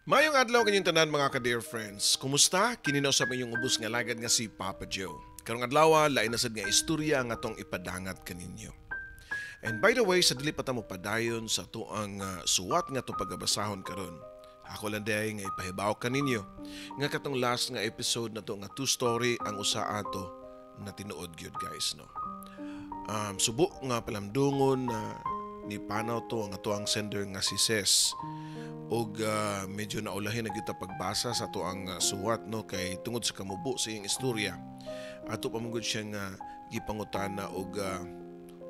Mayong adlaw kanyang tanan, mga ka-dear friends. Kumusta? Kini na usab inyong ubos nga lagad nga si Papa Joe. Karong adlaw, lain na sad nga istorya nga atong ipadangat kaninyo. And by the way, sa dili pa ta mo padayon sa atuang suwat nga atong pagabasahon karon, ako lang diay nga ipahibaw kaninyo nga katong last nga episode na to nga two story ang usa ato na tinuod gyud, guys, no. Subo nga palamdungon na ni panaw to ang atuang sender nga si Ses og medyo naulahin na gyud ta pagbasa sa atuang suwat, no, kay tungod sa kamubo sa iyang istorya, ato pa man gud siya nga gipangutana og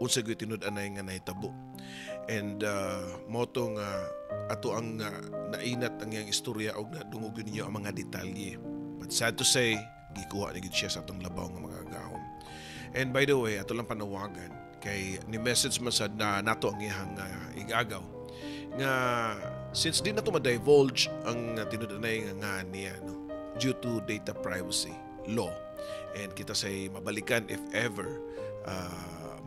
unsa gyud tinud-anay nga nahitabo. And mao to nga ato ang nainat ang iyang istorya og nadungog gyud ninyo ang mga detalye, but sad to say, gikuha ni gyud siya sa atong labaw nga mga gahom. And by the way, ato lang panawagan kay ni message man sad na nato ang iyang igagaw nga since di na to ma-divulge ang tinud-anay nga nga niya, no, due to data privacy law, and kita say mabalikan if ever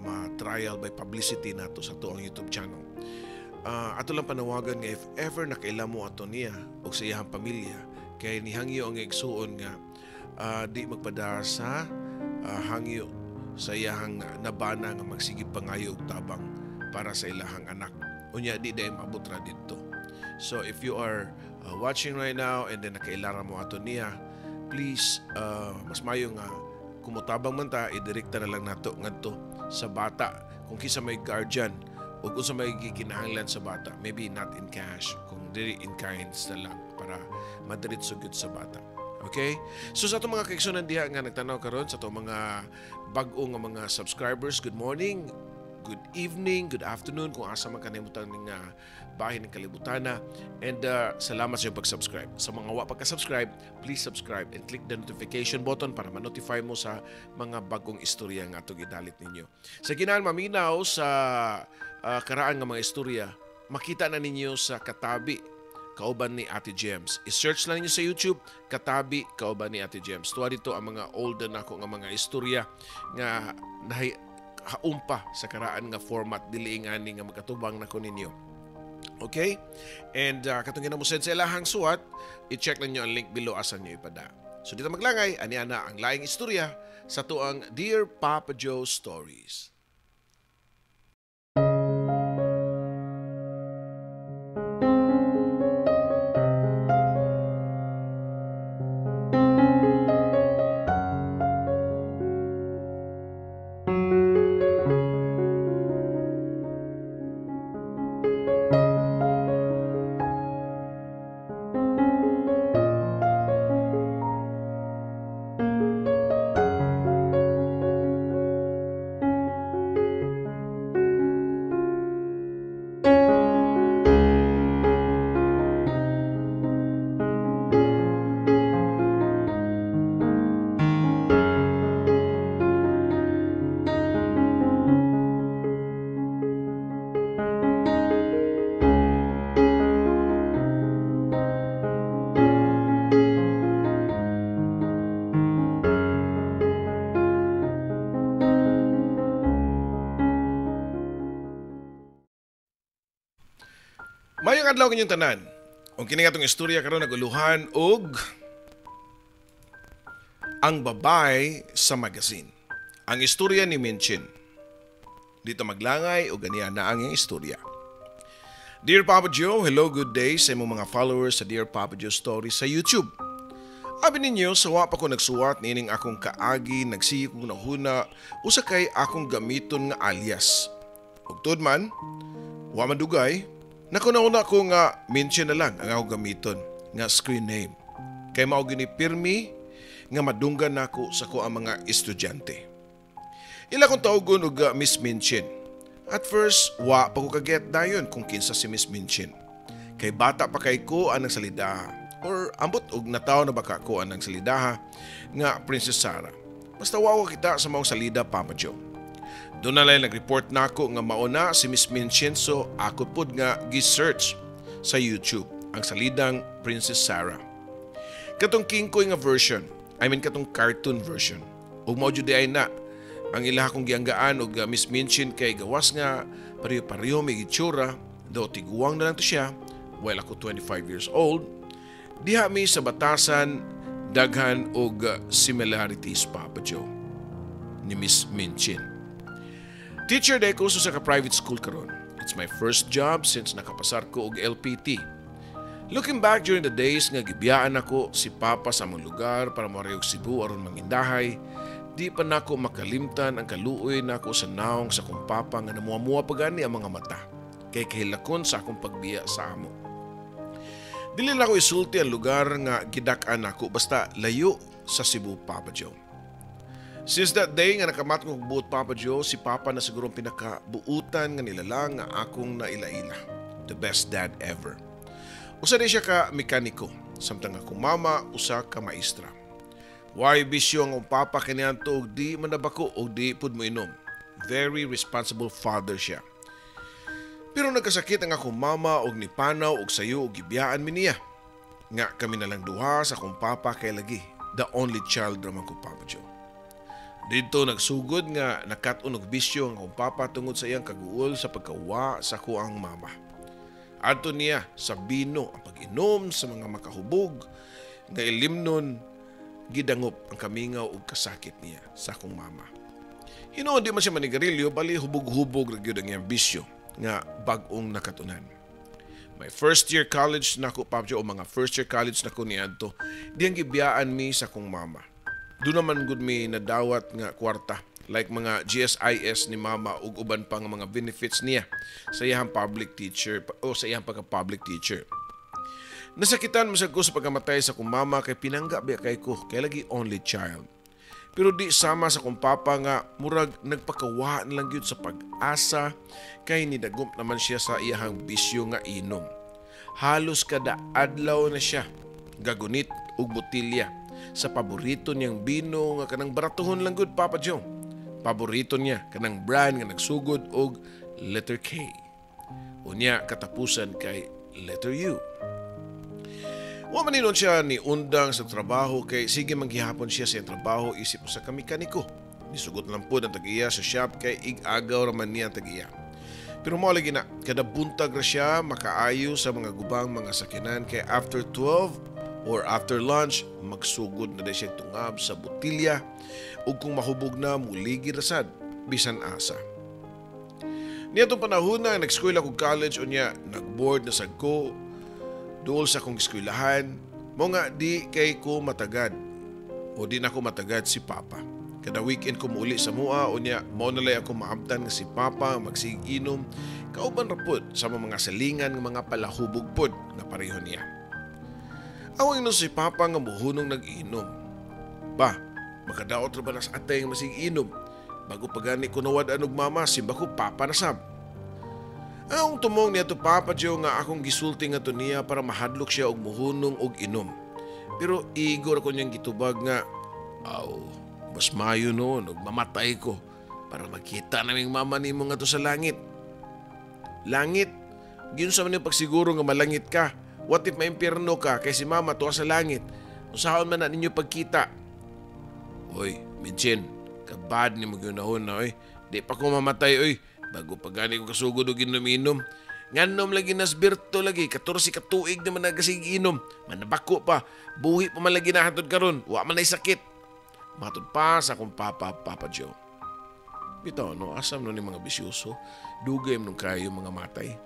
ma-trial by publicity nato sa ato ang YouTube channel. Ato lang panawagan nga if ever nakaila mo ato niya o sa iyang pamilya, kay nihangyo ang igsuon nga di magpada sa hangyo sa iyang nabana nga magsige pangayo og tabang para sa ilahang anak. Unya di dahil maabot ra didto. So if you are watching right now and then nakailara mo ato niya, please, mas mayo nga kumutabang man ta, idirekta na lang nato ngadto sa bata kung kinsa may guardian o kung sa may gikinahanglan sa bata. Maybe not in cash, kung diri in kinds na lang para madiretso gyud sa bata. Okay? So sa atong mga kaigsunan diha nga nagtanaw karon, sa atong mga bag-o nga mga subscribers, good morning, good evening, good afternoon kung asa man kanimutang ning bahin ng kalibutana. And salamat sa iyong pag-subscribe. Sa mga wa pagka-subscribe, please subscribe and click the notification button para ma-notify mo sa mga bagong istorya nga atong gidalit ninyo. Sa ginahan maminaw sa karaan nga mga istorya, makita na ninyo sa Katabi Kauban ni Ate Gems. I-search lang ninyo sa YouTube, Katabi Kauban ni Ate Gems. Tuwa dito ang mga old na nako nga mga istorya nga nahi haumpa sa karaan nga format, dili ngani nga magkatubang nako ninyo. Okay? And katong mo send sa ilahang suwat, i-check lang nyo ang link below asan nyo ipada. So dito maglangay, ani ana ang laing istorya sa tuang Dear Papa Joe Stories. Mayong adlaw kanyang tanan. Ang kini atong istorya karon naguluhan og ang babae sa magazine. Ang istorya ni Minchin. Dito maglangay o ganiya na ang iyang istorya. Dear Papa Joe, hello, good day sa imong mga followers sa Dear Papa Joe Stories sa YouTube. Abi ninyo, sawa pa ko nagsuwat niining akong kaagi, nagsiyo kong nahuna, usa kay akong gamiton nga alias. Ug tuod man, wa man dugay, nakunauna ko nga Minchin na lang ang akong gamiton nga screen name. Kay mao gini pirmi nga madunggan nako sa ko ang mga estudyante. Ila kong tawgon og Miss Minchin. At first, wa pa ko kaget dayon kung kinsa si Miss Minchin. Kay bata pa kay ko ang nagsalidaha, or ambot og nataw na baka ko ang nagsalidaha nga Princess Sarah. Basta wa ko kita sa maong salida, Papa Joe. Doon na lang nag-report na ako nga mauna si Miss Minchin, so ako pod nga gi-search sa YouTube ang salidang Princess Sarah. Katong kingkoy nga version, I mean katong cartoon version. Ug mao jud ay na ang ilaha kong gianggaan og Miss Minchin kay gawas nga pareho-pareho may itsura, do tiguang na lang to siya, while ako 25 years old. Diha mi sa batasan, daghan og similarities, Papa Joe, ni Miss Minchin. Teacher diay ko sa ka private school karon. It's my first job since nakapasar ko og LPT. Looking back during the days nga gibiyaan ako si Papa sa among lugar para moari og Cebu aron mangindahay, di pa nako makalimtan ang kaluoy nako sa naong sa akong papa nga namuha-muha pa gani ang mga mata kay kahilakon sa akong pagbiya sa amo. Dili na ako isulti ang lugar nga gidak-an nako, basta layo sa Cebu, Papa Joe. Since that day nga nakamat ko buot, Papa Joe, si Papa na siguro ang pinakabuutan nga nilalang nga akong naila-ila. The best dad ever. Usa di siya ka mekaniko, samtang akong mama usa ka maestra. Way bisyo ang akong papa kaniadto og di manabako og di pud mo inom. Very responsible father siya. Pero nagkasakit ang akong mama og nipanaw og sayo og gibiyaan mi niya. Nga kami na lang duha sa akong papa kay lagi the only child raman ko, Papa Joe. Didto nagsugod nga nakat-on og bisyo ang akong papa tungod sa iyang kaguol sa pagkawa sa akuang mama. Adto niya sa bino ang pag-inom sa mga makahubog nga ilimnon, gidangop ang kamingaw ug kasakit niya sa akong mama. Hinuon di man siya manigarilyo, bali hubog-hubog ra gyud ang iyang bisyo nga bag-ong nakatunan. My first year college nako, Papa Joe, o mga first year college nako niadto, diyang gibiyaan mi sa akong mama. Doon naman gud mi nadawat nga kwarta like mga GSIS ni mama ug uban pa nga mga benefits niya sa iyang public teacher o sa iyang pagka-public teacher. Nasakitan man ko sa pagkamatay sa akong mama kay pinangga biya kay ko kay lagi only child. Pero di sama sa akong papa nga murag nagpakawa na lang gyud sa pag-asa kay nidagop naman siya sa iyahang bisyo nga inom. Halos kada adlaw na siya gagunit og botilya sa paborito niyang bino nga kanang baratuhon lang gud, Papa Joe. Paborito niya kanang brand nga nagsugod og letter K. Unya katapusan kay letter U. Wa man hinuon siya ni undang sa trabaho kay sige man gihapon siya sa iyang trabaho isip usa ka mekaniko. Nisugot lang pod ang tag-iya sa shop kay ig-agaw ra man niya ang tag-iya. Pero mao lagi na, kada buntag ra siya makaayo sa mga gubang mga sakyanan kay after 12 or after lunch magsugod na siya tungab sa botilya ug kung mahubog na, muligi ra sad bisan asa. Niadtong panahon na nag-eskwela kog college, unya nag-board na sad ko duol sa akong eskwelahan, mo nga di kay ko matagad o di na ko matagad si Papa. Kada weekend ko muuli sa mua, unya mao na lay ako maabtan nga si Papa magsig inom kauban ra pod sa mga salingan nga mga palahubog pod nga pareho niya. Awang si Papa nga muhunong nag-inom. Ba, makadaot ra ba nas atay nga masig inom? Bago pa gani ko nawad-an og mama, simba ko papa na sab. Ang tumong niya to, Papa Joe, nga akong gisulti nga to niya para mahadlok siya og muhunong og inom. Pero igor ko niyang gitubag nga, "Aw, mas mayo noon og mamatay ko para makita naming mama nimo nga to sa langit." Langit? Giunsa man yung pagsiguro nga malangit ka? What if maimpyerno ka kay si mama tuwa sa langit? Usaon man na ninyo pagkita? "Oy, Minchin, kabad ni mo gyunahon na oy. Di pa ko mamatay oy. Bago pa gani ko kasugod og inom-inom. Nganom lagi nasberto lagi, 14 ka tuig naman nagasig inom. Manabako pa, buhi pa man lagi na hantod karon, wa man nay sakit." Matod pa sa akong papa, Papa Joe. Bitaw no, asam no ni mga bisyoso, dugay man kayo mga matay.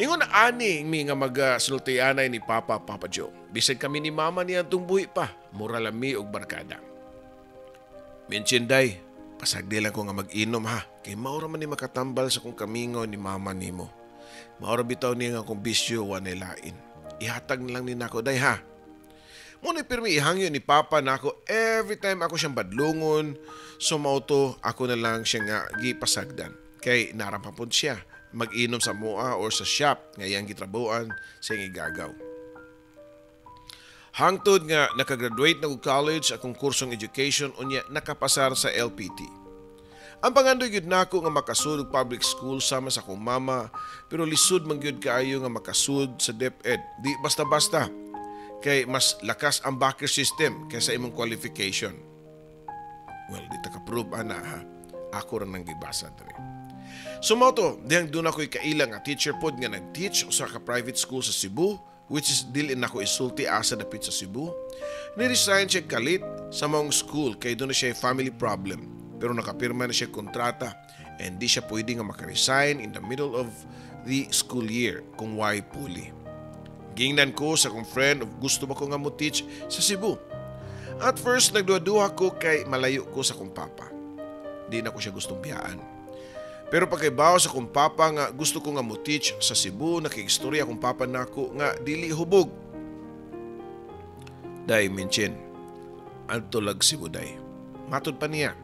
Ingon na ani mi nga magasultianay ni Papa, Papa Joe. Bisag kami ni Mama niya buhi pa, mura lami og barkada. "Minchin day, pasagdi lang ko nga mag-inom ha. Kay maura man ni makatambal sa kong kamingaw ni mama nimo. Maura bitaw niya nga akong bisyo wa lain. Ihatag na lang ni nako day ha." Mo ni pirmi ihangyo ni Papa nako every time ako siyang badlungon. So mao to ako na lang siya nga gipasagdan. Kay narampapon siya mag-inom sa mua or sa shop nga iyang gitrabuan sa iyang igagaw. Hangtod nga nakagraduate na og college akong kursong education, unya nakapasar sa LPT. Ang pangandoy gyud nako nga makasud og public school sama sa akong mama, pero lisod man gyud kaayo nga makasud sa DepEd. Di basta-basta kay mas lakas ang backer system kaysa imong qualification. Well, di ta ka-prove ana ha. Ako ra nang gibasa diri. So mao to, dihang doon ako'y kaila nga teacher pod nga nag-teach usa ka private school sa Cebu. Which is dili nako isulti asa dapit sa Cebu. Ni-resign siya kalit sa maong school kay duna siya family problem. Pero nakapirma na siya kontrata and di siya pwede nga makaresign in the middle of the school year kung why puli. Gingnan ko sa akong friend of gusto ba ko nga mo teach sa Cebu. At first, nagduha-duha ko kay malayo ko sa akong papa. Di na ko siya gustong biyaan. Pero pagkaibaw sa akong papa nga gusto ko nga mo teach sa Cebu, nakigstorya akong papa nako nga dili hubog. "Day, Minchin, adto lag Cebu, day." Matod pa niya.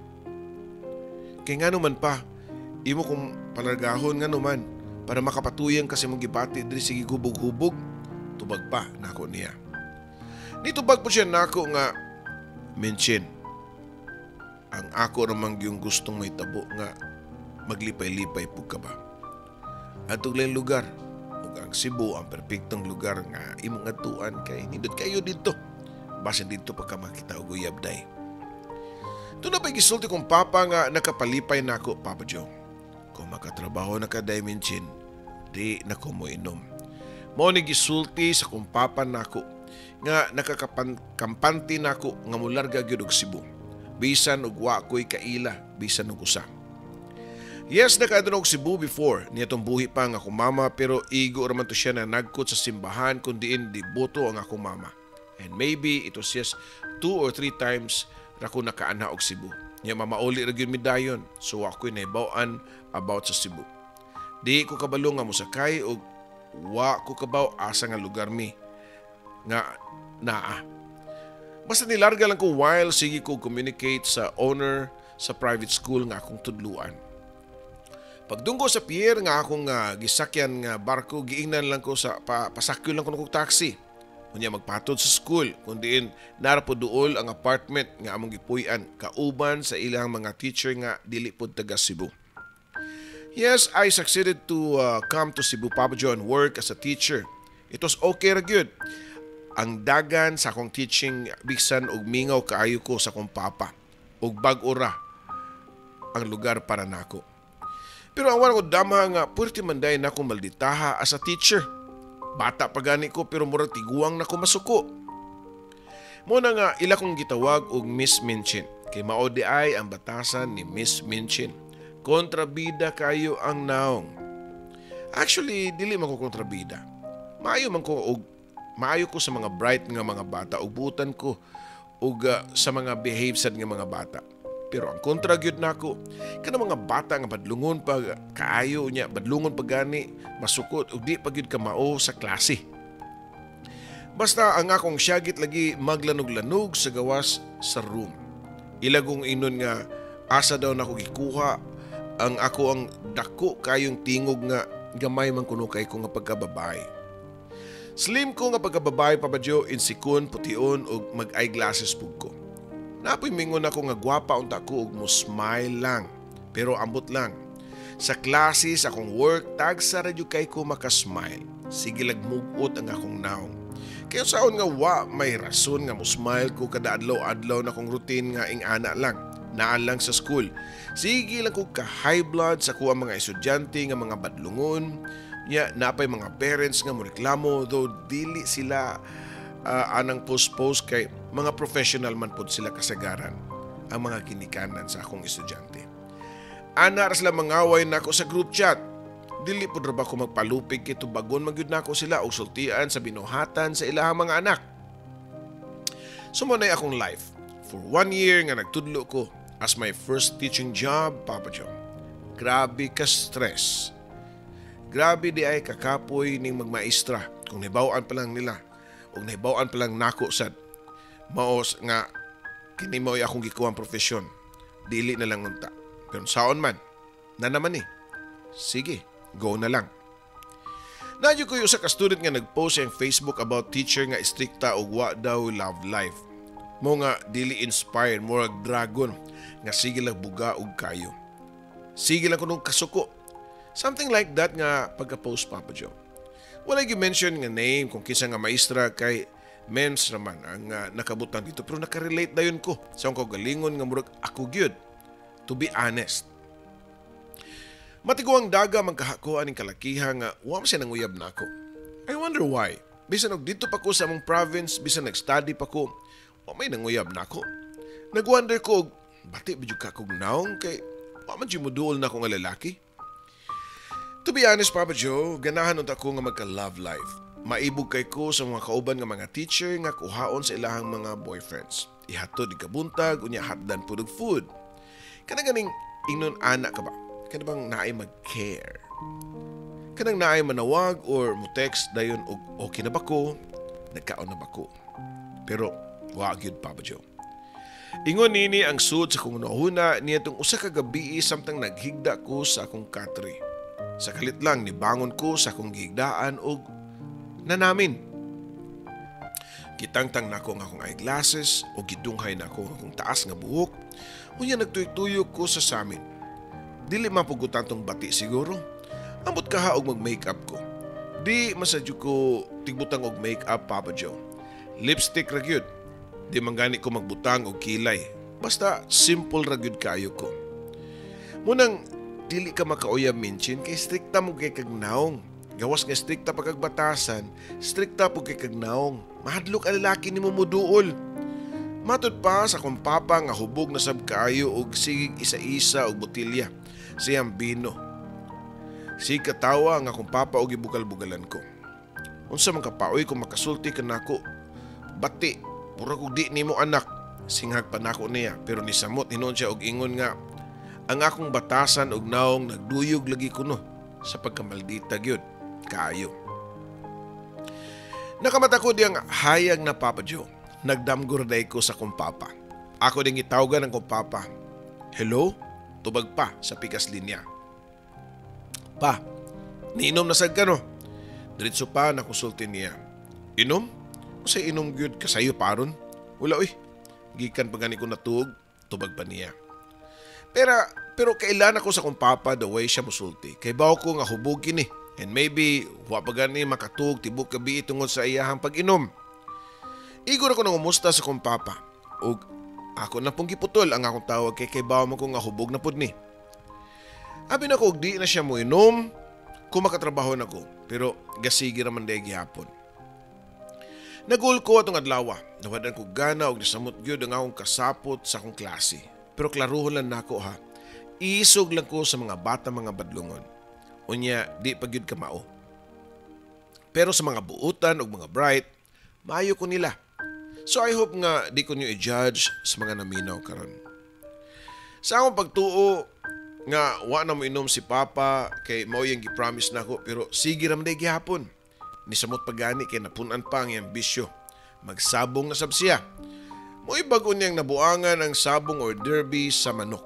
"Kay ngano man pa, imo kong palargahon, ngano man, para makapatuyang kasi mong gibati diri, sige hubog-hubog," tubag pa nako niya. Nitubag po siya nako nga, "Minchin, ang ako ramang yung gustong may tabo nga maglipay-lipay pug ka ba. Adto lang lugar, ug ang Cebu ang perpektong lugar nga imong adtuan kay nindot kayo didto. Basin didto pa ka makita og uyab, day." Duna pa gisulti kong papa nga nakapalipay nako, Papa Joe. "Kung makatrabaho na ka, day Minchin, di na ko mo inom." Mao ni gisulti sa kong papa nako nga nakakampante nako nga mularga gyud og Cebu. Bisan og wa ko'y kaila, bisan og usa. Yes, nakaadto og Cebu before. Niya buhi pa nga akong mama, pero igo raman to siya na nagkot sa simbahan kung diin deboto ang akong mama. And maybe it was just two or three times ra ko nakaana og Cebu. Nya mamauli ra gyud mi dayon. So ako'y nahibaw-an about sa Cebu. Di ko kabalo nga mosakay og wa ko kabaw asa nga lugar mi nga naa. Basta nilarga lang ko while sige ko communicate sa owner sa private school nga akong tudluan. Pagdunggo sa pier nga akong gisakyan nga barko, giingnan lang ko sa pasakyo lang ko og taxi. Unya magpatod sa school kung diin nara po duol ang apartment nga among gipuy-an kauban sa ilang mga teacher nga dili pod taga Cebu. Yes, I succeeded to come to Cebu, Papa Joe, and work as a teacher. It was okay ra gyud. Ang dagan sa akong teaching bisan og mingaw kaayo ko sa akong papa ug bag-o ra ang lugar para nako. Pero ang wala ko dama nga puwerte man day nako malditaha as a teacher. Bata pa gani ko pero murag tiguang na ko masuko. Mo na nga ila kong gitawag og Miss Minchin kay mao di ay ang batasan ni Miss Minchin. Kontrabida kayo ang naong. Actually, dili man ko kontrabida. Maayo man ko og maayo ko sa mga bright nga mga bata ug buutan ko og sa mga behave sad nga mga bata. Pero ang kontra gyud nako kana mga bata nga badlungon pag kaayo niya, badlungon pag gani, masukot ug di pa gyud ka mao sa klase. Basta ang akong syagit lagi maglanog-lanog sa gawas sa room. Ilagong inon nga asa daw nako gikuha ang ako ang dako kayong tingog nga gamay man kuno kay ko nga pagkababae. Slim ko nga pagkababae, Papa Joe, insikon, pution ug mag-eyeglasses pug ko. Napoy mingon ako nga gwapa unta ko ug mo smile lang. Pero ambot lang. Sa klase, sa akong work, tagsa ra jud kay ko makasmile. Sige lag mugot ang akong naong. Kaya saon nga wa may rason nga mo smile ko kada adlaw-adlaw na akong routine nga ing-ana lang. Naa lang sa school. Sige lang ko ka high blood sa kuha mga estudyante nga mga badlungon. Nya napay mga parents nga mo reklamo, though dili sila anang post-post kay mga professional man pod sila kasagaran ang mga ginikanan sa akong estudyante. Ana ra sila mangaway nako sa group chat. Dili pud ra ba ko magpalupig kay tubagon man gyud nako sila og sultian sa binuhatan sa ilahang mga anak. So mo akong life. For one year nga nagtudlo ko as my first teaching job, Papa Joe. Grabe ka stress. Grabe di ay kakapoy ning magmaestra kung nahibaw-an pa lang nila ug nahibaw-an pa lang nako sad maos nga kini mao akong gikuhang profesyon. Dili na lang unta. Pero saon man, na naman eh. Sige, go na lang. Nadyo ko yung usa ka student nga nag-post sa Facebook about teacher nga istrikta og wa daw love life. Mo nga dili inspired, murag dragon nga sige lang buga og kayo. Sige lang kunong kasuko. Something like that nga pagka-post, Papa Joe. Wala gi-mention nga name kung kinsa nga maestra kay mems raman ang nakabutang dito, pero nakarelate dayon ko sa akong kaugalingon nga murag ako gyud, to be honest. Matiguang daga man kahako aning kalakiha nga wa man siya nanguyab nako. I wonder why. Bisan og didto pa ko sa among province, bisan nag-study pa ko, wa may nanguyab nako. Nag-wonder ko og bati ba jud ka kog naong kay wa man jud moduol nako nga lalaki. To be honest, Papa Joe, ganahan unta ko nga magka-love life. Maibog kay ko sa mga kauban nga mga teacher nga kuhaon sa ilahang mga boyfriends. Ihatod ikabuntag, unya hatdan pud og food. Kana ganing ingnon ana ka ba? Kana bang naay mag-care? Kanang naay manawag or mo text dayon og okay na ba ko? Nagkaon na ba ko? Pero wa gyud, Papa Joe. Ingon nini ang sud sa kong hunahuna niadtong usa ka gabii samtang naghigda ko sa akong katre. Sa kalit lang nibangon ko sa akong gihigdaan og nanamin. Gitangtang nako ang akong eyeglasses o gidunghay nako ang akong taas nga buhok. Unya nagtuyok-tuyok ko sa samin. Dili mapugutan tong bati siguro. Ambot kaha og mag-makeup ko. Di masadyo ko tigbutang og makeup, Papa Joe. Lipstick ra gyud. Di man gani ko magbutang og kilay. Basta simple ra gyud kaayo ko. Munang dili ka makauyab minchin kay strikta mo kay kag naong. Gawas nga strikta pa kag batasan, strikta po kay kag naong. Mahadlok ang lalaki nimo moduol. Matud pa sa akong papa nga hubog na sab kaayo og sigig isa-isa og botelya siyang bino. Sige katawa ang akong papa og gibukal-bugalan ko. Unsa man kapaoy kung makasulti ka nako? Bati, mura kog di nimo anak. Singhag pa nako niya, pero nisamot hinuon siya og ingon nga ang akong batasan og naong nagduyog lagi kuno sa pagkamaldita gyud kaayo. Nakamata ko diyang hayag na, Papa Joe. Nagdamgo ra ko sa akong papa. Ako ding gitawgan ang akong papa. "Hello?" Tubag pa sa pikas linya. "Pa, niinom na sad ka, no?" Diretso pa na konsulti niya. "Inom? Unsay inom gyud, kasayo paron? Wala uy. Gikan pa gani ko natuog," tubag pa niya. Pero kailan ako sa akong papa the way siya musulti. Kay bawo ko nga hubog kini. And maybe wa pa gani makatuog tibok gabi tungod sa iyahang pag-inom. Igor ako nang umusta sa akong papa. Ug ako na pong giputol ang akong tawag kay bawo mo ko nga hubog na pud ni. Abi na ko og di na siya mo inom kung makatrabaho na ko. Pero gasigi raman day gihapon. Nagul ko atong adlaw. Nawadan ko gana og nisamot gyud ang akong kasapot sa akong klase. Pero klaruhon lang nako ha. Isog lang ko sa mga bata, mga badlungon. Unya di pa gyud ka mao. Pero sa mga buutan ug mga bright, maayo ko nila. So I hope nga di ko niyo i-judge sa mga naminaw karon. Sa akong pagtuo nga wa na mo inom si Papa kay mao yang gi-promise nako, pero sige ra man day gihapon. Nisamot pagani kay napunan pa ang iyang bisyo. Magsabong na sab siya. Mo'y bago niyang nabuangan ang sabong or derby sa manok.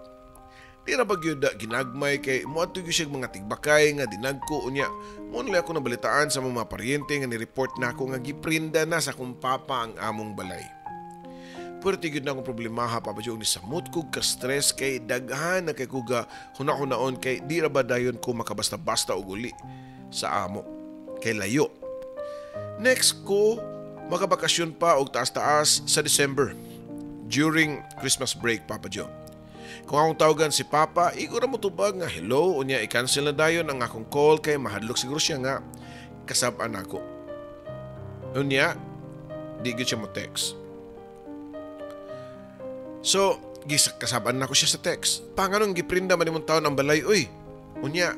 Di ra ba gyud ginagmay kay moadto gyud siya mga tigbakay nga dinagko, unya mo nila ako nabalitaan sa mga paryente nga ni-report nako nga giprinda na sa akong papa ang among balay. Pwerte gyud na akong problemaha, Papa Joe, ni samot kog ka-stress kay daghan na kay kuga huna-hunaon kay di ra ba dayon ko makabasta-basta og uli sa amo kay layo. Next ko makabakasyon pa og taas-taas sa December during Christmas break, Papa Joe. Kung akong tawagan si Papa, igo ra mo tubag nga hello, unya i-cancel na dayon ang akong call kay mahadlok siguro siya nga kasab-an ako. Unya, di gyud siya mo text. So, kasab-an nako siya sa text. "Pa, nganong giprinda man imong taon ang balay, uy? Unya,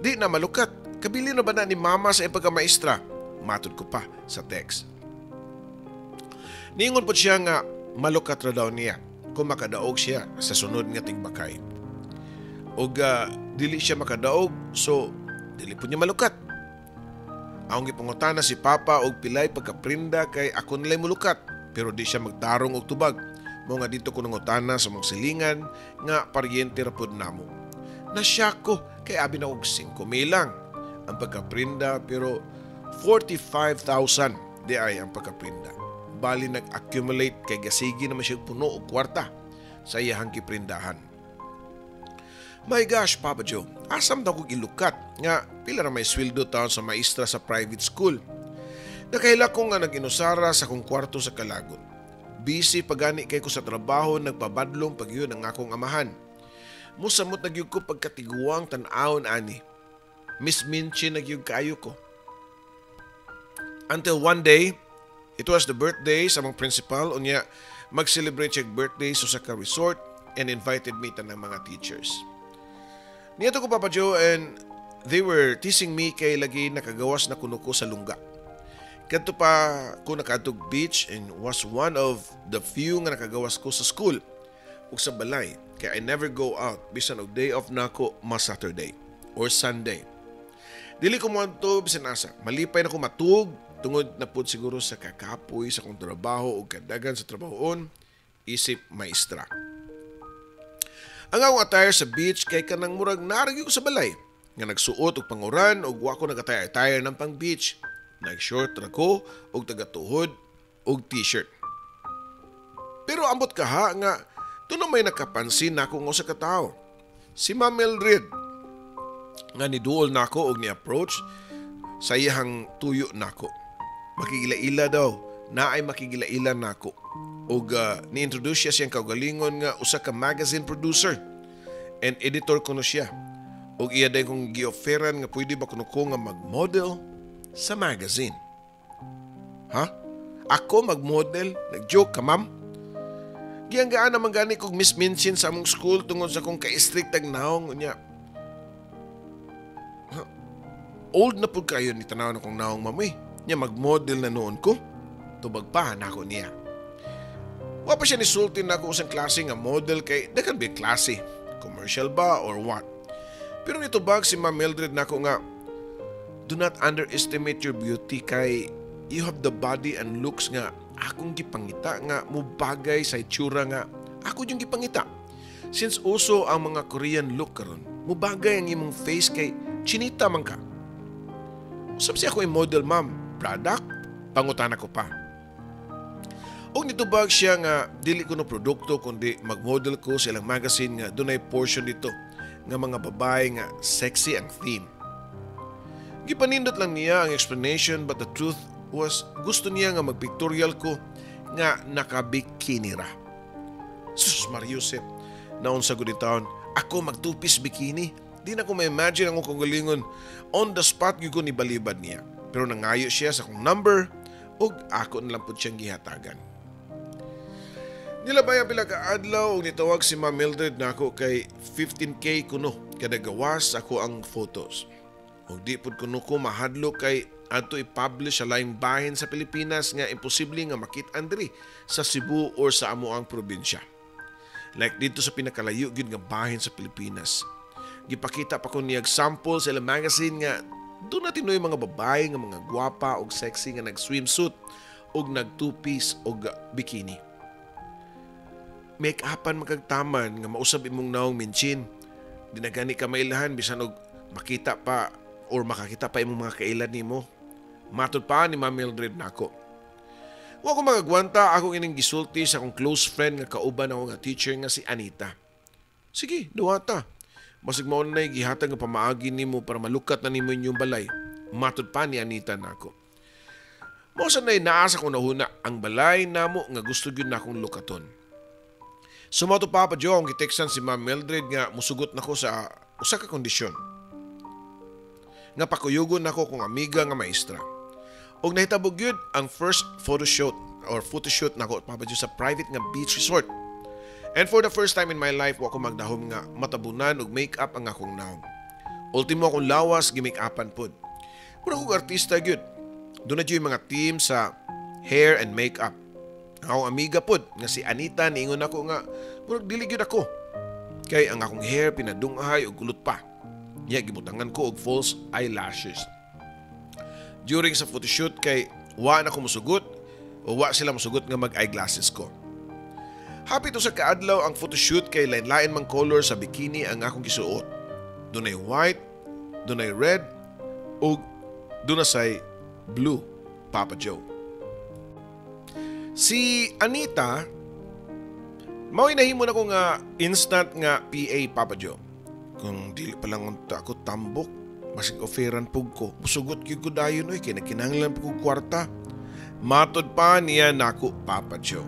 di na malukat. Kabili na ba na ni Mama sa iyang pagkamaestra?" Matod ko pa sa text. Niingon po siya nga malukat ra daw niya kung makadaog siya sa sunod nga tigbakay. Og dili siya makadaog, so dili po niya malukat. Akong gipangutana si Papa og pilay pagkaprinda kay ako nilay mulukat, pero di siya magtarong og tubag. Mo nga dito ko nangutana sa mong silingan nga paryente ra pod namo. Nasyak ko kay abi na og 5 mil lang ang pagkaprinda, pero 45,000 di ay ang pagkaprinda. Bali nag-accumulate kay gasigi naman siya puno og kwarta sa iyahang giprindahan. My gosh, Papa Joe, asam daw kog ilukat nga pila ra may sweldo taon sa maestra sa private school. Nakaila ko nga nag-inusara sa akong kwarto sa kalagot. Busy pagani kay ko sa trabaho, nagpabadlong pag yun ang akong amahan. Musamot na gyud ko pagkatiguang tan-awon ani. Miss Minchi na gyud kaayo ko. Until one day, it was the birthday sa among principal, unya mag-celebrate siya birthday sa usa ka resort and invited me, tanang mga teachers. Niadto ko, Papa Joe, and they were teasing me kay lagi nakagawas na kuno ko sa lungga. Kadto pa ko nakaadtog beach and was one of the few nga nakagawas ko sa school ug sa balay kay I never go out bisan og day off nako ma Saturday or Sunday. Dili ko moadto bisan asa. Malipay na ko matug tungod na pud siguro sa kakapoy sa akong trabaho ug kadagan sa trabahoon isip maestra. Ang akong attire sa beach kay kanang murag naa ra gyud ko sa balay nga nagsuot og panguran ug wa ko nagatire-attire ng pang beach. Nag-short ra ko og tagatuhod og t-shirt. Pero ambot kaha nga tuno may nakapansin nako nga usa ka tawo. Si Ma'am Mildred nga niduol nako og ni-approach sa iyang tuyo nako. Makigila-ila daw, naay makigila-ila nako. Og ni-introduce siya siyang kaugalingon nga usa ka magazine producer and editor kuno siya. Og iya dayon kong gi-offeran nga pwede ba kuno ko nga mag-model sa magazine. Ha? Ako mag-model? Nag-joke ka, ma'am? Giyanggaan naman gani kog Miss Minchin sa among school tungod sa akong ka-strict ag naong unya. Ha? Old na pud kayo ni tanaw na kong naong, ma'am, eh. Nya mag-model na noon ko. Tubag pa nako niya. Wa pa siya nisulti nako usang klase nga model kay that can be klase. Commercial ba or what? Pero nitubag si Ma'am Mildred nako nga, "Do not underestimate your beauty kay you have the body and looks nga akong gipangita nga mubagay sa itsura nga ako yung gipangita. Since uso ang mga Korean look karon, mubagay ang imong face kay chinita man ka." "Usab siya ako model, ma'am? Product?" pangutana ko pa. Og nitubag siya nga dili ko no produkto kundi mag-model ko sa ilang magazine nga dunay portion dito nga mga babae nga sexy ang theme. Gipanindot lang niya ang explanation, but the truth was gusto niya nga magpictorial ko nga nakabikini ra. Sus Mariusep, naon sa gud taon, ako mag-two-piece bikini. Di na ko ma-imagine ang akong galingon. On the spot gyud ko ni balibad niya. Pero nangayo siya sa akong number ug ako na lang pud siyang gihatagan. Nilabay ang pila ka adlaw ug nitawag si Ma'am Mildred nako kay 15K kuno kada gawas ako ang photos. Ug di pud kuno ko mahadlok kay adto i-publish sa laing bahin sa Pilipinas nga imposible nga makit-an diri sa Cebu or sa amoang probinsya. Like dito sa pinakalayo gyud nga bahin sa Pilipinas. Gipakita pa ko niyag sample sa ilang magazine nga duna tinuoy mga babae nga mga gwapa og sexy nga nag-swimsuit og nag two-piece og bikini. Make-upan makagtaman nga mausab imong naong, Minchin. Di na gani ka mailahan bisan og makita pa or makakita pa imong mga kailan nimo. Matod pa ni Ma'am Mildred nako. Wa ko magagwanta, ako ining gisulti sa akong close friend nga kauban ako nga teacher nga si Anita. "Sige, duwata. Basig mao na gihatag nga pamaagi nimo para malukat na nimo inyong balay." Matod pa ni Anita nako. Mao sa nay naa sa akong nahuna ang balay namo nga gusto gyud nakong lukaton. So mao to, Papa Joe, ang giteksan si Ma'am Mildred nga musugot nako sa usa ka kondisyon. Nga pakuyugon nako kong amiga nga maestra. Og nahitabo gyud ang first photo shoot or photo shoot nako, Papa Joe, sa private nga beach resort. And for the first time in my life, wa ko magdahom nga matabunan og make-up ang akong naong. Ultimo akong lawas gi-make-upan pod. Mura kog artista gyud. Duna yung mga team sa hair and makeup. Ang akong amiga pod nga si Anita niingon ako nga murag dili gyud ako. Kay ang akong hair pinadunghay og kulot pa. Nya gibutangan ko og false eyelashes. During sa photoshoot kay wa na ko musugot o wa sila musugot nga mag-eyeglasses ko. Hapit usa ka adlaw ang photoshoot kay lain-lain mang color sa bikini ang akong gisuot. Dunay white, dunay red, ug duna say blue, Papa Joe. Si Anita, mao'y nahimo na ko nga instant nga PA, Papa Joe. Kung dili pa lang unta ako tambok, basig offeran pug ko. Musugot gyud ko dayon oy kay nagkinahanglan pa kog kwarta. Matod pa niya nako, Papa Joe.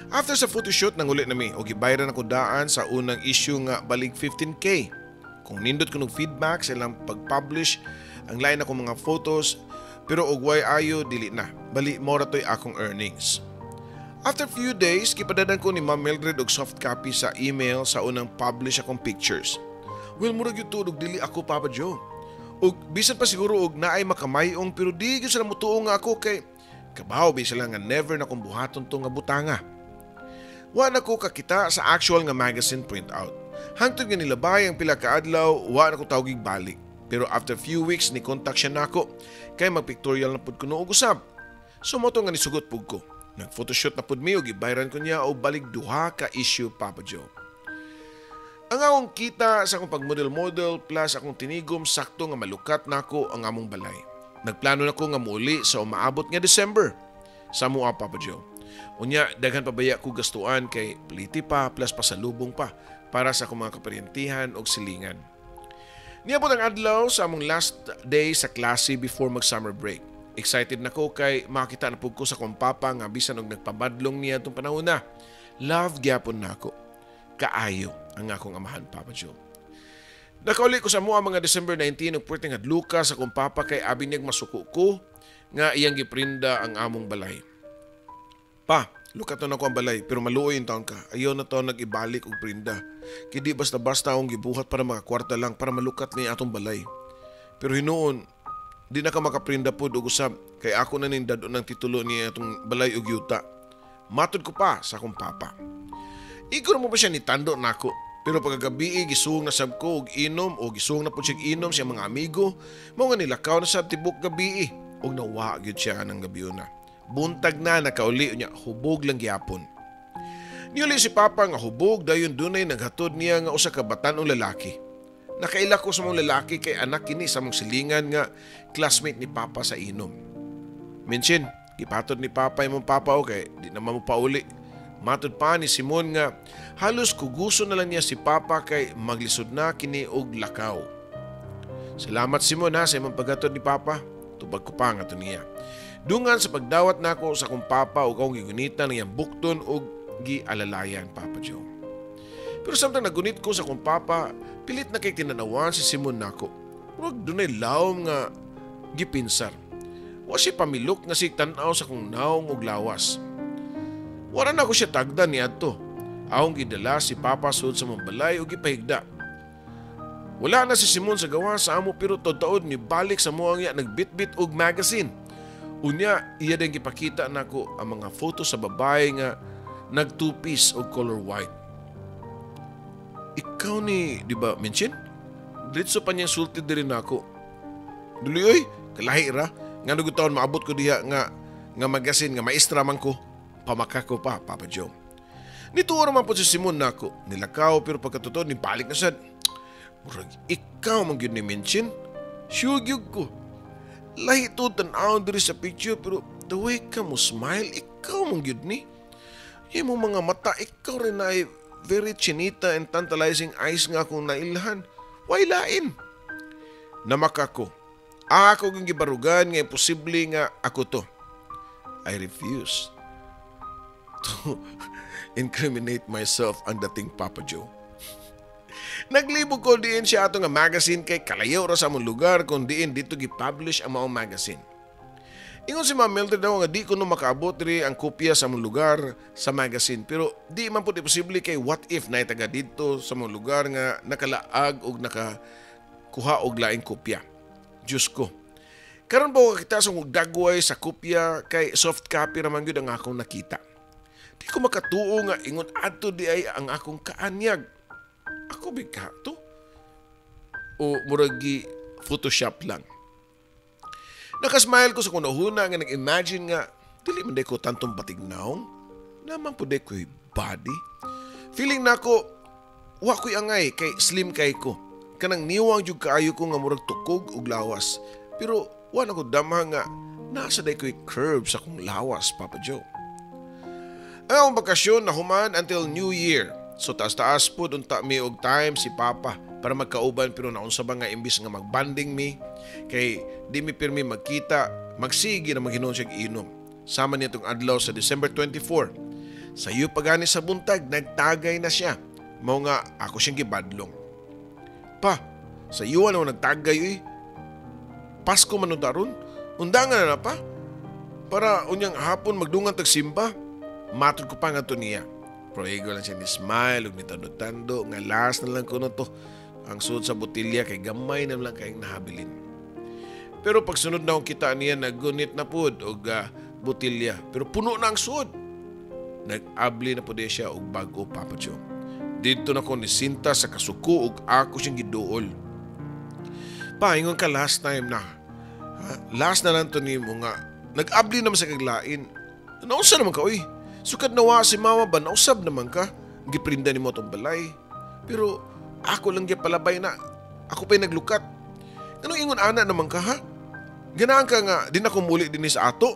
After sa photoshoot, nanguli nami og gibayran ako daan sa unang issue nga balig 15K. Kung nindot kunog feedback sa ilang pag-publish ang lain akong mga photos, Pero og way ayo, dili na. Bali mao ra to'y akong earnings. After few days, gipadadan ko ni Ma'am Mildred og soft copy sa email sa unang publish akong pictures. Well, murag gyud og dili ako, Papa Joe. Og bisan pa siguro og naay makamayong, pero di gyud sila mutuo nga ako kay kabaw bi sila nga never na kong buhaton to nga butanga. Wa na ko kakita sa actual nga magazine printout. Hangtod nga nilabay ang pila ka adlaw, wa na ko tawgig balik. Pero after few weeks, ni contact siya nako kay magpictorial na pud kuno og usab. So mao to nga nisugot pud ko. Nag-photoshoot na pud mi ug gibayran ko niya og balig duha ka issue, Papa Joe. Ang akong kita sa akong pag-model-model plus akong tinigom, sakto nga malukat nako ang among balay. Nagplano na ko nga muuli sa umaabot nga December sa amoa, Papa Joe. Unya, daghan pa baya ko gastuan kay pliti pa plus pasalubong pa para sa akong mga kaparyentihan og silingan. Niabot ang adlaw sa among last day sa klase before mag summer break. Excited na ko kay makita na pud ko sa akong papa nga bisan og nagpabadlong niya itong panahon na. Love gyapon nako. Kaayo ang akong amahan, Papa Joe. Nakauli ko sa amoa mga December 19 ug perting hadluka sa akong papa kay abi niyag masuko ko nga iyang giprinda ang among balay. "Pa, lukat na nako ang balay, pero maluoy intawon ka. Ayaw na to nag-ibalik og prinda. Kay di basta-basta akong gibuhat para makakwarta lang para malukat ni atong balay. Pero hinuon, di na ka makaprinda pod og usab kay ako na ning dad-on ng titulo ni atong balay og yuta." Matod ko pa sa akong papa. Igo mo pa siya ni tando nako. Pero pagkagabi, gisuong na sab ko og inom o gisuong na pud siya inom siya mga amigo. Mao nga nilakaw na sab tibok gabi og nawa gyud siya ng gabi na. Buntag na nakauli niya, hubog lang gyapon. Niuli si Papa nga hubog, dayon dunay naghatod niya nga usa ka batan-ong lalaki. Nakaila ko sa mong lalaki kay anak kini sa mong silingan nga classmate ni Papa sa inom. "Minsin, gipatod ni Papa imong papa o kay di naman mo pauli." Matod pa ni Simon nga halos kuguso na lang niya si Papa kay maglisod na kini og lakaw. "Salamat, Simon, ha, sa imong paghatod ni Papa," tubag ko pa nga to niya. Dungan sa pagdawat nako sa akong papa ug akong gigunitan ng iyang bukton og gialalayan, Papa Joe. Pero samtang nagunit ko sa akong papa, pilit na kay tinanawan si Simon nako. Murag dunay lawom nga gipinsar. Wa siya pamilok nga sig tan-aw sa akong naong ug lawas. Wala na ako siya tagda ni adto. Akong gidala si Papa sud sa mong balay ug gipahigda. Wala na si Simon sa gawa sa amo, pero taod ni balik sa muang ya nagbitbit og magazine. Unya, iya din gipakita nako ang mga photo sa babae nga nag two-piece og color white. "Ikaw ni, di ba, mention?" Diretso pa niya sulti diri nako. "Dili oy, kalahi ra. Nga nugod taon maabot ko diha nga magazine nga maestra man ko." Pamaka ko pa, Papa Joe. Nituo man po si Simon nako. Nilakaw, pero pagkatotoo ni balik na sad. "Murag ikaw man gyud ni mention. Sure gyud ko. Lahi to tan-awon diri sa picture, pero the way ka mo smile, ikaw man gyud ni. Imong mga mata, ikaw rin na ay very chinita and tantalizing eyes nga akong nailhan. Way lain." Namaka ko. Ako ging gibarugan nga imposible nga ako to. I refuse to incriminate myself ang dating, Papa Joe. Naglibog ko diin siya ato nga magazine kay kalayo ra sa among lugar kung diin dito gi-publish ang maong magazine. Ingon si Ma'am Mildred daw nga di ko no makaabot diri ang kopya sa among lugar sa magazine, pero di man pud imposible kay what if naay taga didto sa among lugar nga nakalaag og nakakuha og laing kopya. Diyos ko. Karon ba kita sa dagway sa kopya kay soft copy ra man gyud ang akong nakita. Di ko makatuo nga ingon adto di ay ang akong kaanyag. Ako bika to? O murag Photoshop lang? Nakasmile ko sa kunahuna nga nag-imagine nga dili man ko tantong batignaong. Naman po ko'y body. Feeling nako wa ko'y angay kay slim kay ko. Kanang niwang jud kaayo ko nga murag tukog og lawas. Pero wa na ko damha nga nasa day ko'y curve sa akong lawas, Papa Joe. Ang akong bakasyon na human until New Year. So taas-taas po unta mi og time si Papa para magkauban, pero naunsa ba nga imbis nga magbanding mi kay di mi pirmi magkita, magsige na maghinuon siya inom. Sama niya itong adlaw sa December 24. Sayo pa gani sa buntag, nagtagay na siya. Mao nga ako siyang gibadlong. "Pa, sa iyo na nagtagay uy. Pasko man daron." Undangan na na pa. Para unyang hapon magdungan tag simba. Matod ko pa nga to niya. Pero igo lang siya ni smile ug nitando-tando nga last na lang kuno to ang sud sa botilya kay gamay na lang kayong nahabilin. Pero pagsunod na akong kita niya, naggunit na pud og botilya. Pero puno na ang sud. Nag-abli na pud siya og bag-o, Papa Joe. Didto na ko nisinta sa kasuko ug ako siyang giduol. Pa, ingon ka last time na. Ha? Last na lang to nimo nga nag-abli naman sa kaglain. Naunsa naman ka, uy? Sukad nawa si mama ba, nausab naman ka. Giprinda nimo tong balay. Pero ako lang gipalabay na. Ako pa'y naglukat. Anong ingon ana naman ka, ha? Ganahan ka nga, di na ko muli din sa ato.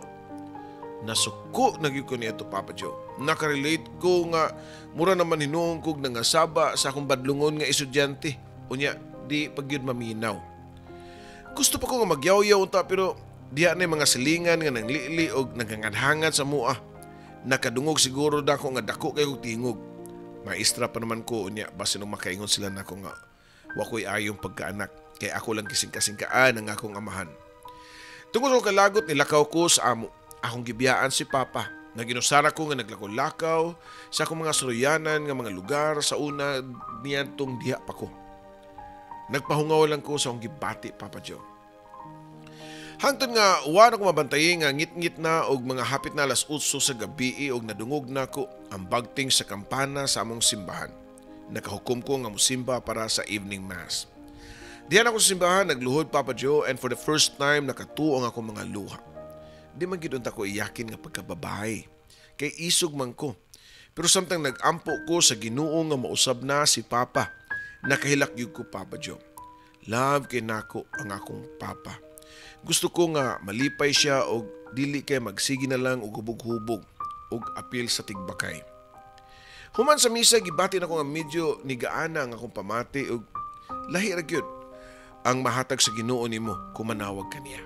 Nasuko na gyud ko niya to, Papa Joe. Nakarelate ko nga mura naman hinuong kog nangasaba sa akong badlungon nga estudyante. Unya, di pag gyud maminaw. Gusto pa ko nga magyaw-yaw unta, pero diha na yung mga silingan nga nanglili og naghangadhangad sa mua. Nakadungog siguro dako nga dako kay og tingog. Maestra pa naman ko, unya basin nung makaingon sila nako nga wa ko'y ayong pagkaanak kay ako lang kising-kasingkaan ang akong amahan. Tungod sa kalagot, nilakaw ko sa amo. Akong gibiyaan si Papa. Naginusara ko nga naglakaw-lakaw sa akong mga suruyanan nga mga lugar sa una niyantong diha pa ko. Nagpahungaw lang ko sa akong gibati, Papa Joe. Hangtod nga wa na ko mabantayi nga ngit-ngit na og mga hapit na alas 8 sa gabi og nadungog nako ang bagting sa kampana sa among simbahan. Nakahukom ko nga mosimba para sa evening mass. Diyan ako sa simbahan nagluhod, Papa Joe, and for the first time nakatuo ang akong mga luha. Di man gid unta ko iyakin nga pagkababae. Kay isog man ko. Pero samtang nag-ampo ko sa Ginoo nga mausab na si Papa, nakahilak gyud ko, Papa Joe. Love kay nako ang akong papa. Gusto ko nga malipay siya og dili kay magsige na lang og hubog-hubog og apil sa tigbakay. Human sa misa, gibati nako nga medyo nigaana ang akong pamati og lahi ra gyud ang mahatag sa Ginoo nimo kung manawag ka niya.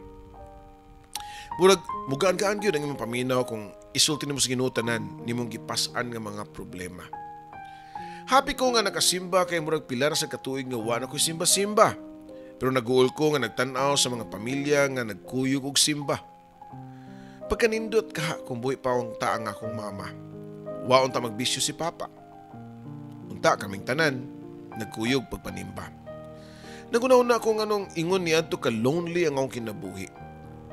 Murag mugaan-gaan gyud ang imong paminaw kung isulti nimo sa Ginoo tanan nimong gipas-an nga mga problema. Happy ko nga nakasimba kay murag pila ra sa katuig nga wa na ko'y simba-simba. Pero naguol ko nga nagtan-aw sa mga pamilya nga nagkuyog og simba. Pagkanindot ka kung buhi pa unta ang akong mama. Wa unta magbisyo si Papa. Unta kaming tanan nagkuyog pagpanimba. Naguna-una ko nga nung ingon ni adto ka lonely ang akong kinabuhi.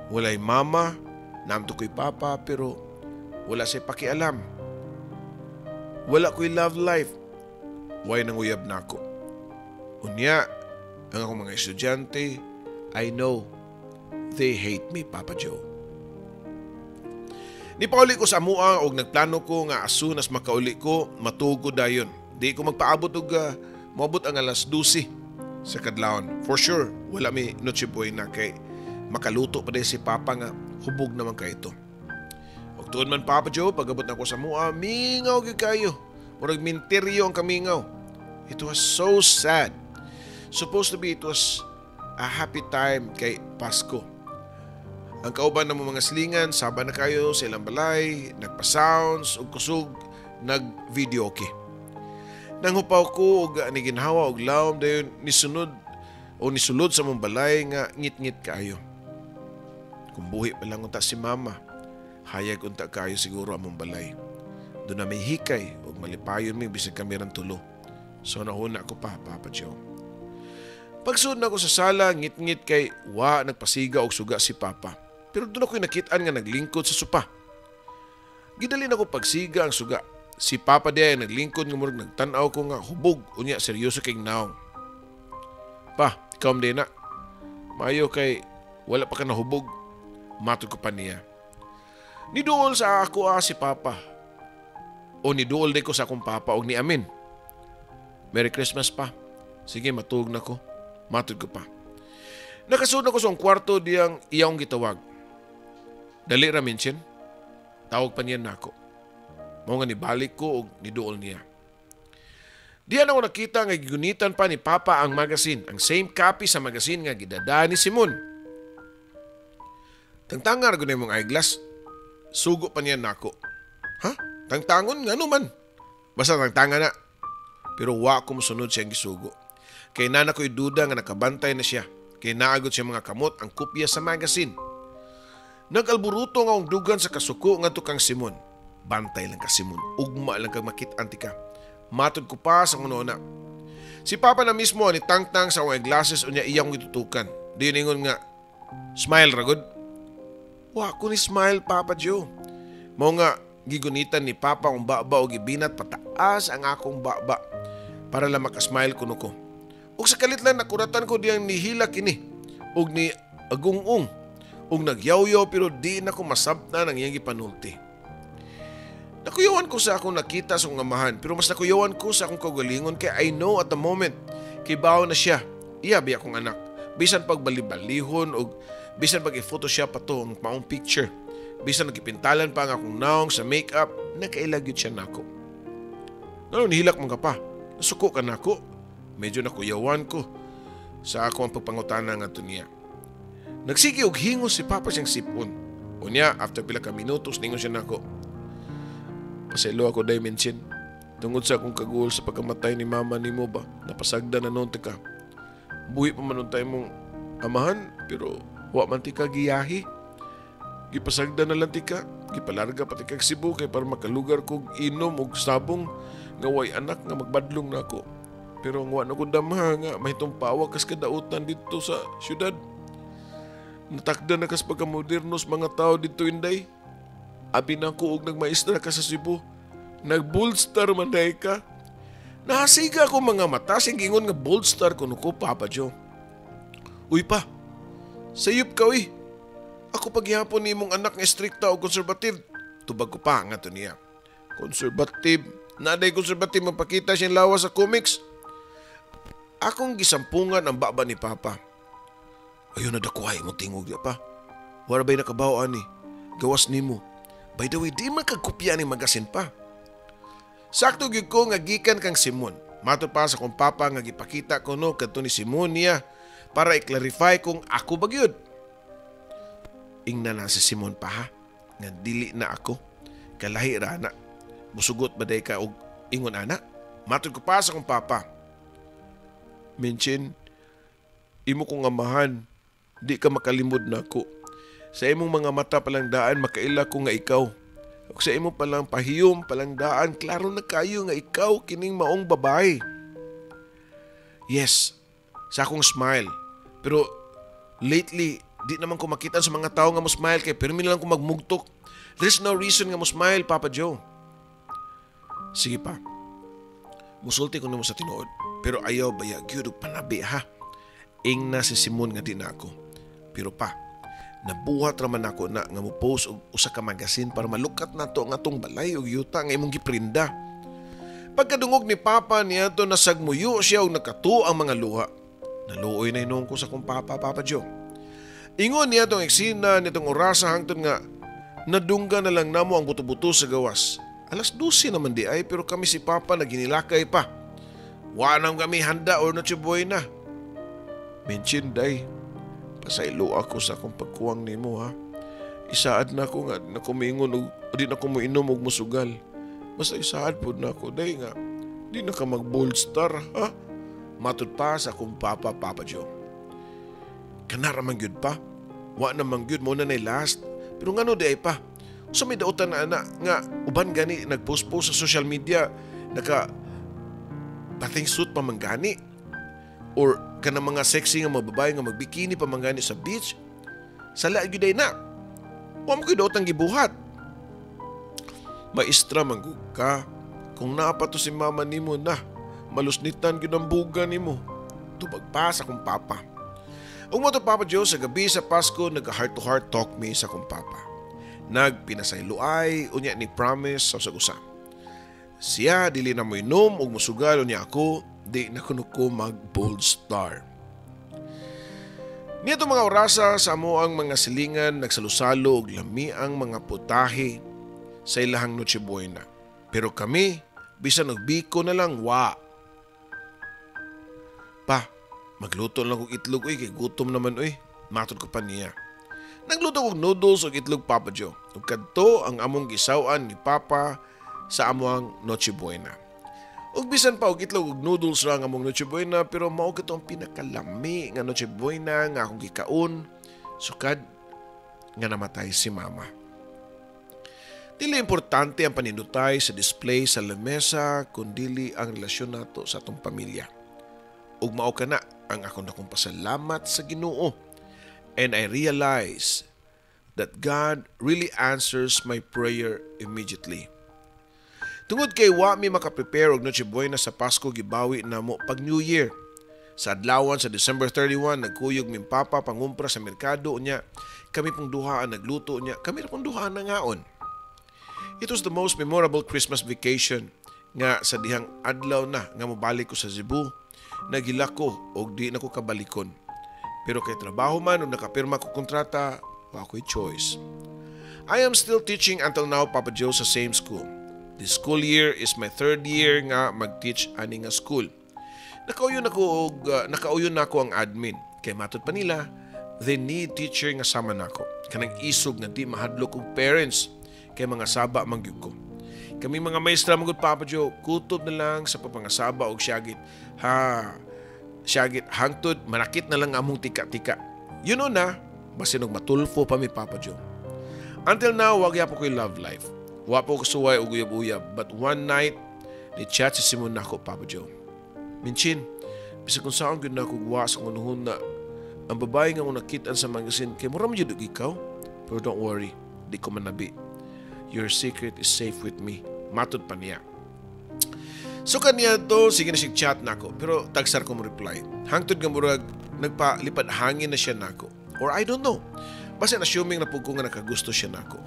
Walay mama, naamto ko'y papa, pero wala siya pakialam. Wala ko'y love life. Way nanguyab nako. Unya, ang akong mga estudyante, I know they hate me, Papa Joe. Nipauli ko sa amua og nagplano ko nga as soon as makauli ko, matugod dayon. Di ko magpaabot og moabot ang alas 12 sa kadlawon. For sure, wala mi Noche Buena kay makaluto pa din si Papa nga hubog naman kay ito. Og tuon man, Papa Joe, pag-abot na ko sa amua, mingaw gyud kayo. Murag minteryo ang kamingaw. It was so sad. Supposed to be it was a happy time kay Pasko. Ang kauban ng mga silingan, saba na kayo sa ilang balay, nagpa-sounds ug kusog, nag-video okay. Nanghupaw ko og niginhawa og lawom, dayon nisunod o nisulod sa mong balay nga ngit-ngit kaayo. Kung buhi pa lang unta si mama, hayag unta kayo siguro among balay. Doon na may hikay ug malipayon mi bisag kami ran tulo. So nahuna ko pa, Papa Joe. Pagsud na ko sa sala, ngit-ngit kay wa nagpasiga og suga si Papa. Pero doon ako'y nakitaan nga naglingkod sa sopa. Gidali na ko pagsiga ang suga. Si Papa diay naglingkod nga murag nagtan-aw ko nga hubog, unya seryoso kay naong. Pa, ikaw man na. Mayo kay wala pa ka nahubog. Matod ko pa niya. Niduol sa ako si Papa. O niduol day ko sa akong papa og ni amin. Merry Christmas, pa. Sige, matug na ko. Matod ko pa. Nakasud na ko sa akong kwarto diyang iyang gitawag. Dali ra minsin. Tawag pa niya nako. Mao nga nibalik ko og niduol niya. Diyan ako nakita nga gigunitan pa ni Papa ang magazine, ang same copy sa magazine nga gidada ni Simon. Tangtangar gud mong eyeglass. Sugo pa niya nako. Ha? Tangtangon nga man. Basta tangtanga na. Pero wa ko mosunod siyang gisugo. Kay nana ko'y duda nga nakabantay na siya. Kay naagot siya mga kamot ang kopya sa magazine. Nag-alburuto nga akong dugan sa kasuko ngadto kang Simon. Bantay lang ka, Simon, ugma lang kag makit-an tika. Matod ko pa sa una. Si Papa na mismo ni tangtang sa akong eyeglasses unya iyang gitutukan. Di ningon nga, "Smile ragod." Wa ko ni smile, Papa Joe. Mao nga gigunitan ni Papa ang baba o gibinat pataas ang akong baba para lang makasmile kuno ko. Ug sa kalit lang nakuratan ko diyang nihila kini ug ni agungong ug nagyawyaw pero di na ko masabtan ang iyang gipanulti. Nakuyawan ko sa akong nakita sa akong amahan pero mas nakuyawan ko sa akong kaugalingon kay I know at the moment kibaw na siya. Iya bi akong anak. Bisan pagbalibalihon og bisan pag i-photoshop pa to ang maong picture. Bisan nagipintalan pa ang akong naong sa makeup, nakaila gyud siya nako. Ngano nihilak man ka pa? Nasuko ka nako. Medyo nakuyawan ko sa ako ang pagpangutana ngadto niya. Nagsige og hingos si Papa siyang sipon. Unya, after pila ka minutos, ningon siya nako. "Pasaylo ako day, Menchin. Tungod sa akong kaguol sa pagkamatay ni mama nimo ba, napasagda na noon ka. Buhi pa man tayo mong amahan, pero wa man ti ka giyahi. Gipasagda na lang tika, gipalarga pa tika Cebu kay para makalugar kog inom og sabong nga way anak nga magbadlong nako. Pero ang wa na ko damha nga mahitumpawa kas kadautan dito sa syudad. Natakda na kas pagkamodernos mga tao dito, inday. Abi na ko og nagmaestra ka sa Cebu. Nag-bold star man day ka." Nahasiga ako mga mata sing gingon nga bold star kuno ko, Papa Joe. "Uy pa, sayop ka uy. Ako paghihapon ni imong anak nga estrikta o conservative." Tubag ko pa nga to niya. "Conservative? Naday conservative magpakita siyang lawas sa comics." Akong gisampungan ang baba ni Papa. "Ayaw na dakuhay mo tingog ya pa. Wala ba'y nakabaw ani? Gawas nimo. By the way, di man kagkopya ni magasin pa." Sakto gyud ko nga gikan kang Simon. Matod pa sa akong papa nga gipakita ko no kadto ni Simon niya para i-clarify kung ako ba gyud. "Ingna na si Simon pa ha, nga dili na ako. Kalahi ra na. Musugot ba day ka og ingon ana?" Matod ko pa sa akong papa. "Minchin, imo kong amahan, di ka makalimod nako. Sa imong mga mata palang daan, makaila ko nga ikaw. Ug sa imo palang pahiyom palang daan, klaro na kayo nga ikaw kining maong babae." Yes, sa akong smile. Pero lately, di naman ko makita sa mga tao nga mo smile kay pero lang ko magmugtok. There's no reason nga mo smile, Papa Joe. "Sige pa. Musulti ko nimo sa tinuod. Pero ayaw baya gyud og panabi ha. Ingna si Simon nga di na ako. Pero pa, nabuhat raman ako na nga mo post og usa ka magasin para malukat nato ang atong balay og yuta nga imong giprinda." Pagkadungog ni Papa niadto, nasagmuyo siya og nakatuo ang mga luha. Naluoy na hinuon ko sa akong papa, Papa Joe. Ingon niya tong eksena nitong orasa hangtod nga nadungga na lang namo ang buto-buto sa gawas. Alas 12 naman di ay pero kami si Papa naginilakay pa. Wa nang kami handa or Noche Buena. "Minchin day, pasaylo ako sa akong pagkuwang nimo ha. Isaad na ko nga na kumingon og di na ko moinom og musugal. Basta isaad pod na ako day nga di na ka mag bold star ha." Matud pa sa akong papa, Papa Joe. Kana ra man gyud pa. Wa na man gyud mo na nay last. Pero ngano di ay pa? Sa may dautan na ana nga uban gani nagpost-post sa social media naka bathing suit pa man gani or kana mga sexy nga mga babae nga magbikini pa man gani sa beach. Sala gyud ay na. Wa mo gyud daotang gibuhat. "Maestra man gud ka. Kung naa pa to si mama nimo na, malusnitan gyud ang buga nimo." Tubag pa sa akong papa. Ug mo to, Papa Joe, sa gabi sa Pasko, nag heart to heart talk mi sa akong papa. Nagpinasayloay unya ni promise sa usag-usa. Siya dili na moinom og musugal unya ako di na kuno ko mag bold star. Niadto mga orasa sa amo ang mga silingan nagsalusalo og lami ang mga putahe sa ilahang Noche Buena. Pero kami bisan og biko na lang wa. "Pa, magluto lang og itlog uy kay gutom naman uy." Matod ko pa niya. Nagluto og noodles ug itlog, Papa Joe. Ug kadto ang among gisaw-an ni Papa sa amoang Noche Buena. Ug bisan pa og itlog ug noodles ra ang among Noche Buena pero mao kato ang pinakalami nga Noche Buena nga akong gikaon sukad nga namatay si mama. Dili importante ang panindutay sa display sa lamesa kun dili ang relasyon nato sa atong pamilya. Ug mao kana ang akong dakong pasalamat sa Ginoo. And I realize that God really answers my prayer immediately. Tungod kay wa mi makaprepare og Noche Buena sa Pasko, gibawi namo pag New Year. Sa adlawan sa December 31, nagkuyog ming papa pangumpra sa merkado unya. Kami pong duha ang nagluto unya. Kami ra pong duha ang nangaon. It was the most memorable Christmas vacation nga sa dihang adlaw na nga mobalik ko sa Cebu, naghilak ko og di na ko kabalikon. Pero kay trabaho man ug nakapirma ko kontrata, wa ko'y choice. I am still teaching until now, Papa Joe, sa same school. This school year is my third year nga mag-teach ani nga school. Nakauyon nako ang admin. Kay matod pa nila, they need teacher nga sama nako. Kanang isog nga di mahadlok og parents kay mga saba man gyud ko. Kami mga maestra man gud, Papa Joe, kutob na lang sa papangasaba og syagit. Ha, syagit hangtod manakit na lang among tika-tika. You know na, basin og matulfo pa mi, Papa Joe. Until now, wa gyapon ko'y love life. Wa po ko suway og uyab-uyab. But one night, ni chat si Simon nako, Papa Joe. "Minchin, bisag kung saan gyud nako wa sa na ang babae nga akong nakit-an sa magazine kay mura man jud og ikaw. Pero don't worry, di ko manabi. Your secret is safe with me." Matod pa niya. So kaniya to, sige na siya chat nako. Pero tagsar ko mo reply. Hangtod nga murag nagpalipad hangin na siya nako. Or I don't know. Basta assuming na pud ko nga nakagusto siya nako.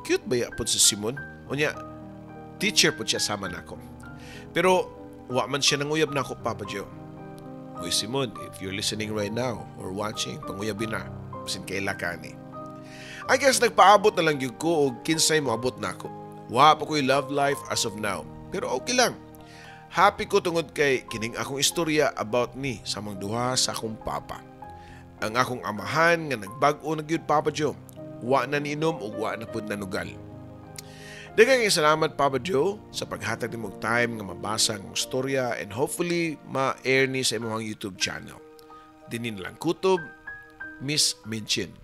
Cute ba ya pod si Simon? Unya, teacher pod siya sama nako. Pero wa man siya nanguyab nako, Papa Joe. Uy Simon, if you're listening right now or watching, panguyabi na. Basin kaila ka ni. I guess nagpaabot na lang gyud ko og kinsay moabot nako. Wa pa ko'y love life as of now. Pero okay lang. Happy ko tungod kay kining akong istorya about ni sa among duha sa akong papa. Ang akong amahan nga nagbag-o na gyud, Papa Joe. Wa na niinom ug wa na pud nanugal. Daghang salamat, Papa Joe, sa paghatag nimo og time nga mabasa ang istorya and hopefully ma-air ni sa imong YouTube channel. Dinin lang kutob, Miss Minchin.